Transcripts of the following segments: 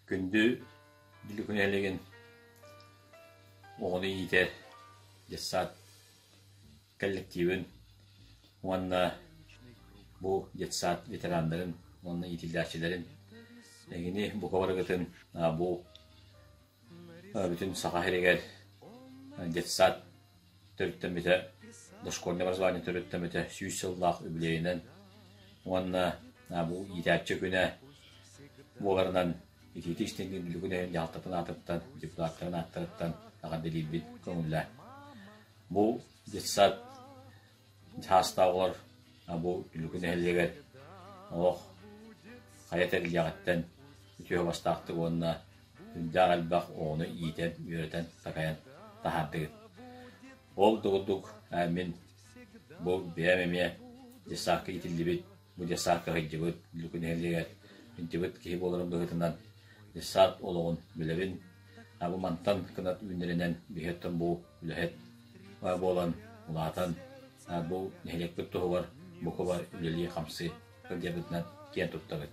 Күндү Бүлүү нэһилиэгин оҕону иитэр детсад коллективын уонна бу детсад ветераннарын уонна иитиллээччилэрин эһигини бука барыгытын бу бүтүн Саха сиригэр детсад төрүттэммитэ дошкольнай образование төрүттэммитэ 100 сыллаах үбүлүөйүнэн уонна бу иитээччи күнэ буоларынан итиитик истиҥник Бүлүү нэһилиэгин дьаһалтатын аатыттан, депутаттарын ааттарыттан эҕэрдэлиирбит көҥүллээх. Бу детсад саастаах оҕолор бу Бүлүү нэһилиэгэр олох хайа тэриллиэҕиттэн үтүө бастаахтык уонна сүрдээх элбэх оҕону иитэн, үөрэтэн, такайан таһаардыгыт. Ол да курдук мин бу бэйэм эмиэ детсадка иитиллибит, бу детсадка сылдьыбыт, Бүлүү нэһилиэгэр сылдьыбыт киһи буоларым быһыытынан детсад олоҕун билэбин. Бу мантан кынат үүннэринэн биһи оттон бу үлэһит буолан улаатан бу нэһилиэкпит туһугар бука үлэлии-хамсыы сылдьарбытынан киэн туттабыт.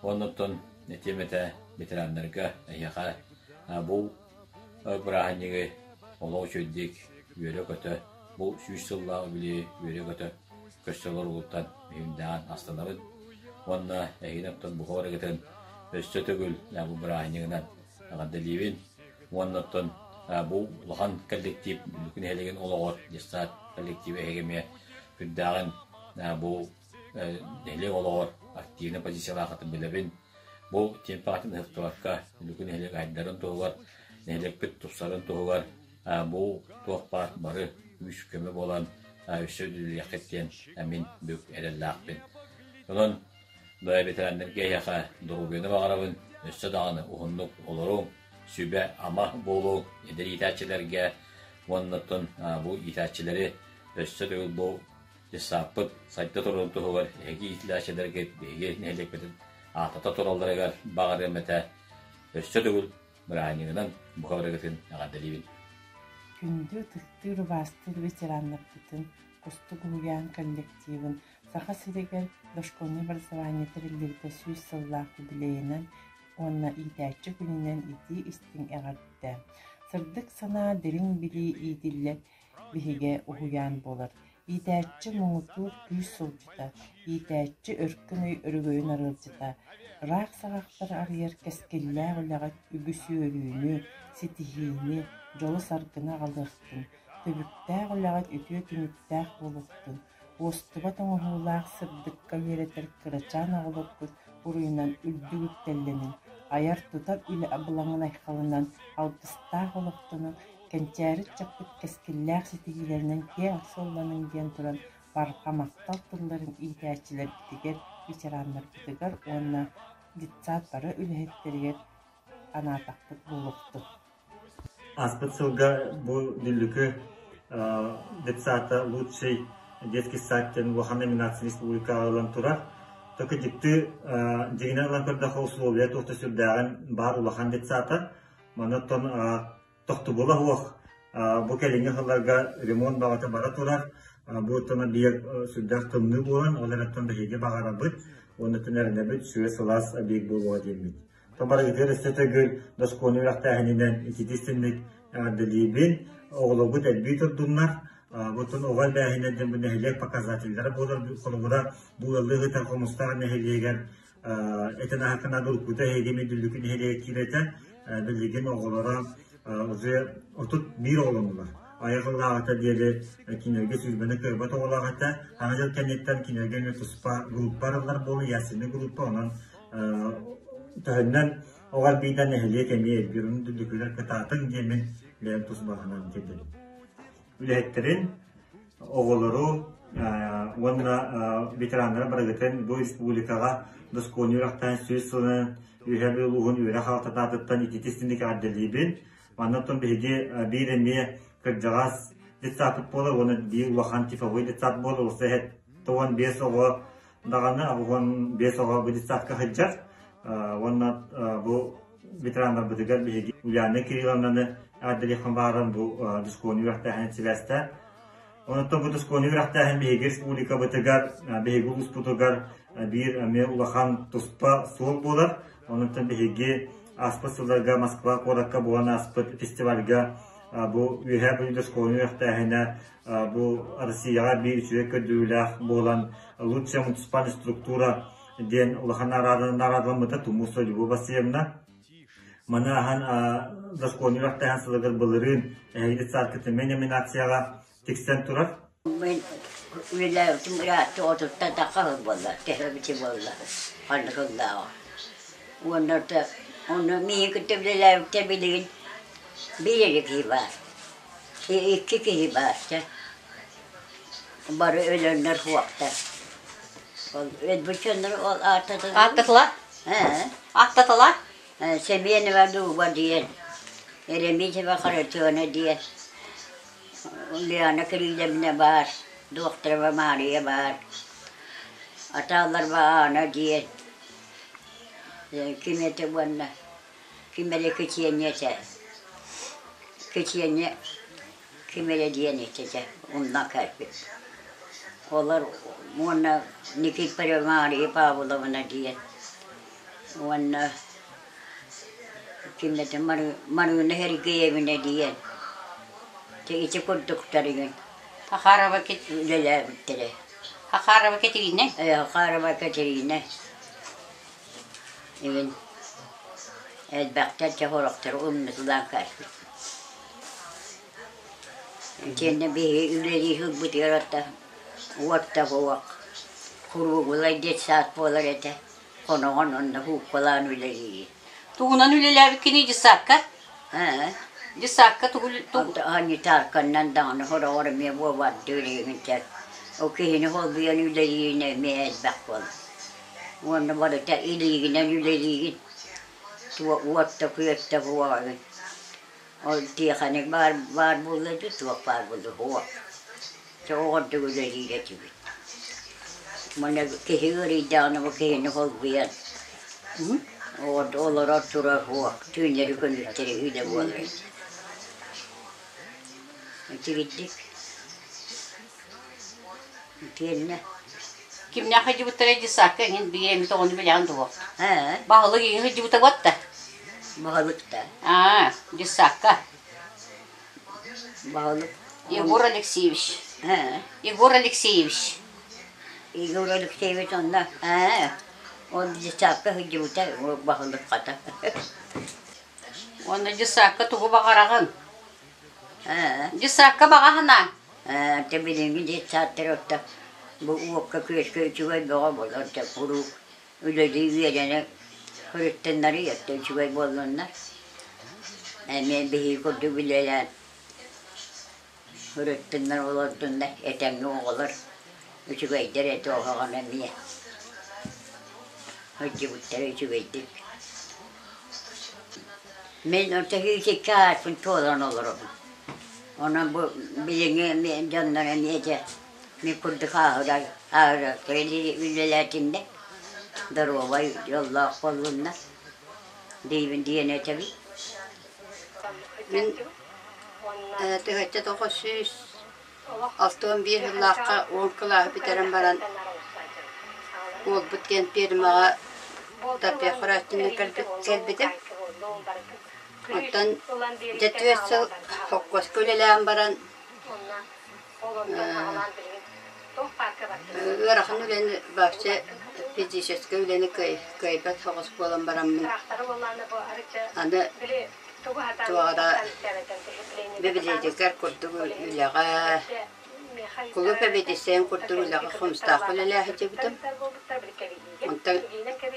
Оннуттан этиэм этэ ветераннарга эһиэхэ бу бырааһынньыгы олох үчүгэйдик үөрэ-көтө бу 100 сыллаах үбүлүөйү үөрэ-көтө көрсө олоругуттан биһимнээҕин астынабын уонна эһигини оттон бука барыгытын өссө төгүл бу бырааһынньыгынан эҕэрдэлиибин уонна оттон бу улахан коллектив Бүлүү нэһилиэгин олоҕор детсад коллектива эһиги эмиэ сүрдээҕин бу нэһилиэк олоҕор активнай позициялаахытын билэбин. Бу темпаҕытын ыһыктыбакка Бүлүү нэһилиэк айдарын туһугар, нэһилиэкпит тупсарын туһугар бу туох баар бары күүс-көмө буолан өссө үлэлиэххит диэн мин бүк эрэллээхпин. Онон ветераннарга эһиэхэ доруобуйаны баҕарабын, өссө даҕаны уһуннук олоруҥ, сүбэ-ама буолуҥ эдэр иитээччилэргэ уонна оттон бу иитээччилэри өссө төгүл бу детсадпыт сайда турарын туһугар эһиги иитиллээччилэргит биһиги нэһилиэкпитин ааттата туралларыгар баҕарыам этэ. Өссө төгүл бырааһынньыгынан бука барыгытын эҕэрдэлиибин. Күндү ытыктыыр убаастыыр ветераннарбытын, Кустук уһуйаан коллективын Саха сиригэр дошкольнай образование тэриллибитэ 100 сыллаах юбилейынан уонна иитээччи күнүнэн итии-истиҥ эҕэрдэ! Сырдык санаа, дириҥ билии иитиллэр биһигэ уһуйаан буолар. Иитээччи муҥутуур күүс сылдьыта, иитээччи өркөн өй өрөгөйүн арыалдьыта, ыраах саҕахтары арыйар кэскиллээх үлэҕит үгүс үөрүүнү, ситиһиини, дьолу-саргыны аҕалыахтын, түбүктээх үлэҕит үтүө түмүктээх буолуохтун, уостубат оҥоһуулаах сырдыкка үөрэтэр кырачаан оҕолоргут уруйунан үрдүк үктэллэнин, айар-тутар үлэ абылаҥын айхалынан, алгыстаах олохтонон, кэнчээри ыччаппыт кэскиллээх ситиһиилэринэн киэҥ суолланыҥ диэн туран барҕа махтал тылларын иитээччилэрбитигэр, ветераннарбытыгар уонна детсад бары үлэһиттэригэр анаатахпыт буолуохтун. Ааспыт сылга бу Дүллүкү детсада лучший детский сад диэн улахан номинация республикаҕа ылан турар. Только дьикти дьиҥинэн ылан көрдөххө условия туох да сүрдээҕин баар улахан детсада. Манна оттон тохтобула суох бу кэлиҥҥи сылларга ремонт баҕата бара турар. Бу оттон объект сүрдээх тымныы буолан, ол эрэн биһиги баҕарабыт уонна эрэнэбит сүрэ сылаас объект буолуоҕа диэммит. Барыгытыгар өссө төгүл дошкуону үөрэхтээһининэн ититистинник эҕэрдэлиибин. Оҕолорбут элбии турдуннар. Бутун оҕо элбээһинэ диэн бу нэһилиэк показателлара буолар. Холобура, бу ыаллыы ыытар Хомустаах нэһилиэгэр этэн аһакына дуруккута эһиги Дүллүкү нэһилиэгэ киирэтэ. Билигин оҕолоро уже 31 оҕолонулар. Айах ыллааҕыта диэри кинилэргэ сүүрбэни кыайбат оҕолоох этэ. Аны дьыл кэнниттэн кинилэргэ эмиэ туспа группа арыллар буолла, ясельный группа, онон төһөннөн оҕо элбиитэ нэһилиэк эмиэ элбиир, ону дүллүкүлэр кытаатыҥ диэммин бэйэм тус баҕанан тиэрдэбин. Үлэһиттэрин, оҕолору уонна ветераннары барыгытын бу республикаҕа дошкольнай үөрэхтээн 100 сылынан Үөһээ Бүлүү улууһун үөрэх аҕалтатаатыттан ититистинник эҕэрдэлиибин. Манна оттон биһиги биир эмиэ кырдьаҕас детсадпыт буолар уонна биир улахан типовой детсад буолар. Уопсай 75 оҕо даҕаны 85 оҕо бу детсадка сылдьар. Уонна бу ветераннарбытыгар биһиги Ульяна Кирилловнаны эҕэрдэлиэхпин баҕаран бу дошкольнай үөрэхтээһин сибээстээн. Онтон бу дошкольнай үөрэхтээһин биһиги республикабытыгар, биһиги улууспутугар биир эмиэ улахан туспа суол буолар. Онон биһиги ааспыт сылларга Москва куоракка буолан ааспыт фестивальга бу Үөһээ Бүлүү оскуоланы үөрэхтээһинэ бу Россияҕа биир үчүгэй көрдөрүүлээх буолан лучшая муниципальная структура диэн улахан наҕараадаламмыта Тумусова Любовь Васильевна. Маны аһан дошкольнай үөрэхтээһин сылыгар былырыын эһиги детсадка номинацияҕа тиксэн турар. Мин үлэлээбитим ыраатта отуттан тахха сыл буолла, төһө буолла, ханнык сыллааҕа. Уонна онно миигин кытта үлэлээбиттэр билигин биир эрэ киһи баар. Икки киһи баар чэ. Бары өлөннөр суохтар. Ол өлбүт дьоннор ол ааттатылар. Ааттатылар? Ээ. Ааттатылар? Семенова Люба диэн, Еремеева Харитона диэн, Лиана Кирилловна баар, Докторова Мария баар, Атаалларба Аана диэн, ким этэ уонна ким эрэ Кичиэнньэ этэ. Кичиэнньэ ким эрэ диэн этэ дьэ, умнан кэлбит. Олор уонна Никифорова Мария Павловна диэн уонна ким этэ Марыына Сергеевна диэн дьэ ити курдуктар игин Хахарова үлэлээбиттэрэ. Хахарова Катерина? Хахарова Катерина игин элбэхтэр дьэ сорохтору умнутулаан кээспит. Итиэннэ биһиги үлэлии сылбытыгар отто уот да суох, куруубулай детсад буолар этэ, хоноҕон онно һууккалаан үлэлиир. Тугунан үлэлээбиккиний детсадка? Ээ. Детсадка тугу Санитарканнан даҕаны сороҕор эмиэ буобардыыр иһигинтэн. Ол киһини холбуйан үлэлиирин эмиэ элбэх буолар. Уонна барыта илиигинэн үлэлиигин, уот да күөт да буолаҕын. Ол тиэхэньик баар баар буолла дуу, туох баар буолла суох. Чэ оҕордук үлэлиир этибит. Манна киһи ыарыйдаҕына бу киһини холбуйан олорор турар суох, түүннэри күнүстэри үлэ буолар этэ. Итигирдик Итиэннэ Кимнээх сылдьыбыттарай детсадка эҥин биир эмит оҕону билэҕин дуо? Ээ. Баһылык эҥин сылдьыбыта буотта? Баһылык да. Аа, детсадка. Баһылык. Егор Алексеевич. Ээ. Егор Алексеевич. Егор Алексеевич онно ээ ол детсадка сылдьыбыта баһылык хата. Уонна детсадка тугу баҕараҕын? Ээ. Детсадка баҕа санаа. Ээ, билиҥҥи детсадтар отто бу уокка-күөскэ үчүгэй бөҕө буолар дьэ куруук үлэлии үөрэнэ сырыттыннарый өттө үчүгэй буоллуннар. Эмиэ биһиги курдук үлэлээн сырыттыннар олордуннар этэҥҥэ оҕолор үчүгэйдэр этэ оһоҕун эмиэ сылдьыбыттара үчүгэйдик. Мин орто сүүс ааспын туолан олоробун. Онон бу билиҥҥи дьоннор эмиэ дьэ мин курдук ааһырар үлэлээтиннэр, доруобай, дьоллоох буоллуннар диибин диэн этэбин. Мин 1961 сыллаахха уон кылааһы бүтэрэн баран уолбут диэн пиэрмэҕэ Тарбыйах Хорооччунан кэлбитим. Оттон дьэ түөрт сыл холкуоска үлэлээн баран ыарахан үлэни вообще физическэй үлэни кыайбат соҕус буолан бараммын аны туох эрэ бибилиэтикэр курдук үлэҕэ кулууп эбиэдиссэйин курдук үлэҕэ хомустаахха үлэлээх сылдьыбытым. Онтон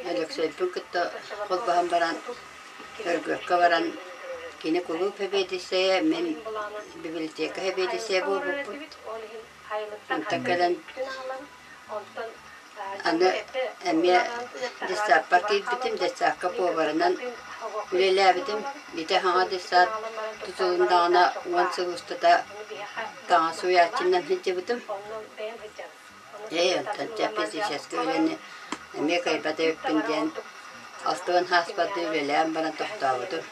Өлөксөйбүн кытта холбоһон баран Өргүөккэ баран кини кулууп сэбиэдиссэйэ, мин библиотека сэбиэдиссэйэ буолбуппут. Онтон кэлэн аны эмиэ детсадпар киирбитим, детсадка поварынан үлэлээбитим. Ити саҥа детсад тутулуннаҕына уон сыл устата таҥас сууйааччынан сылдьыбытым. Ээ, онтон дьэ физическэй үлэни эмиэ кыайбат эбиппин диэн алтыан сааспардыы үлэлээн баран тохтообутум.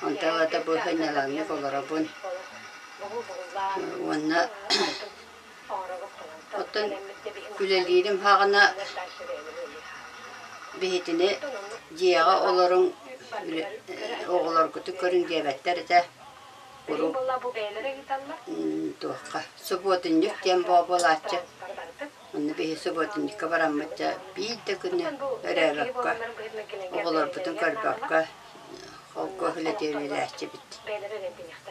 Онтон ылата бу сынньалаҥнык олоробун. Уонна оттон үлэлиирим саҕана биһитини Дьиэҕэ олоруҥ, оҕолоргутун көрүҥ диэбэттэр этэ. Куруук туохха субуотунньук диэн буолааччы. Онно биһи субуотунньукка бараммыт дьэ биир да күнү өрөөбөккө, оҕолорбутун көрбөккө холкуос үлэтигэр үлэлээччибит.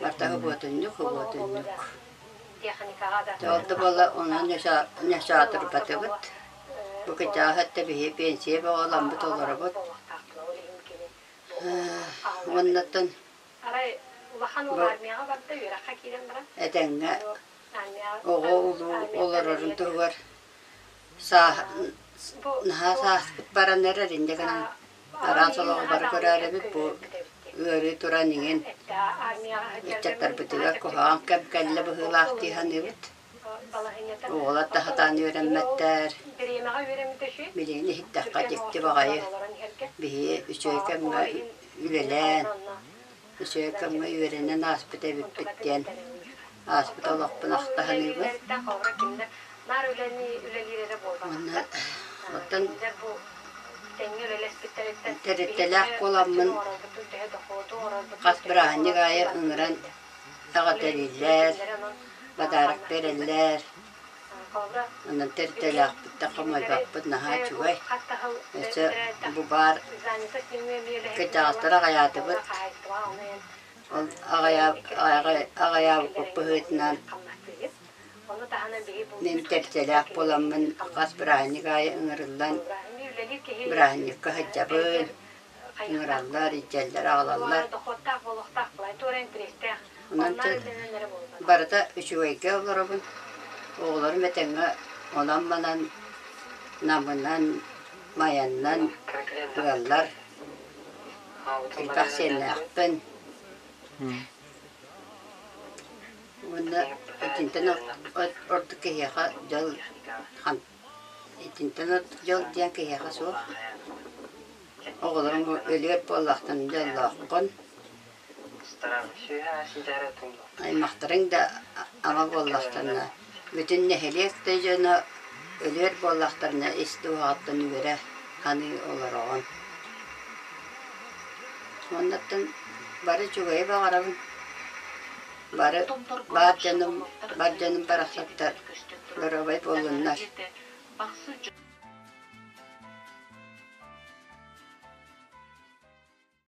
Барыта субуотунньук, субуотунньук. Дьэ ол да буоллар онон ньачаатырбатыбыт. Бу кыччаҕас өттө биһи пенсия бөҕө ыламмыт олоробут. Уоннаттан бу этэҥҥэ оҕо улуу олорорун туһугар наһаа сааспыт баран эрэр инньэ гынан араас олоҕу бары көрөөрөбүт бу ыарыы туран иҥин ыччаттарбытыгар куһаҕан кэм кэллэ быһыылаах дии саныыбыт. Оҕолор да сатаан үөрэммэттэр. Билигин иһиттэххэ дьикти баҕайы биһиги үчүгэй кэмҥэ үлэлээн, үчүгэй кэмҥэ үөрэнэн ааспыт эбиппит диэн ааспыт олохпун ахта саныыбын. Уонна оттон тэрилтэлээх буоламмын хас бырааһынньык аайы ыҥыран эҕэрдэлииллэр, подарок биэрэллэр. Онон тэрилтэлээхпиттэн хомойбоппут наһаа үчүгэй. Өссө бу баар кырдьаҕастары аҕайаатыбыт. Ол аҕайаабыппыт быһыытынан мин тэрилтэлээх буоламмын хас бырааһынньык аайы ыҥырыллан бырааһынньыкка сылдьабын. Ыҥыраллар, илдьэллэр, аҕалаллар. Онон барыта үчүгэйгэ олоробун. Оҕолорум этэҥҥэ онон-манан Намынан, Майаннан ыаллар. Элбэх сиэннээхпин. Уонна итинтэн ордук киһиэхэ дьол итинтэн ордук дьол диэн киһиэхэ суох. Оҕолоруҥ өлүөр буоллахтарына дьоллооххун. Аймахтарыҥ да ама буоллахтарына, бүтүн нэһилиэк да дьоно өлүөр буоллахтарына ис дууһаҕыттан үөрэ саныы олороҕун. Уоннаттан бары үчүгэйи баҕарабын. Бары баар дьонум, бар дьонум барахсаттар доруобай буоллуннар.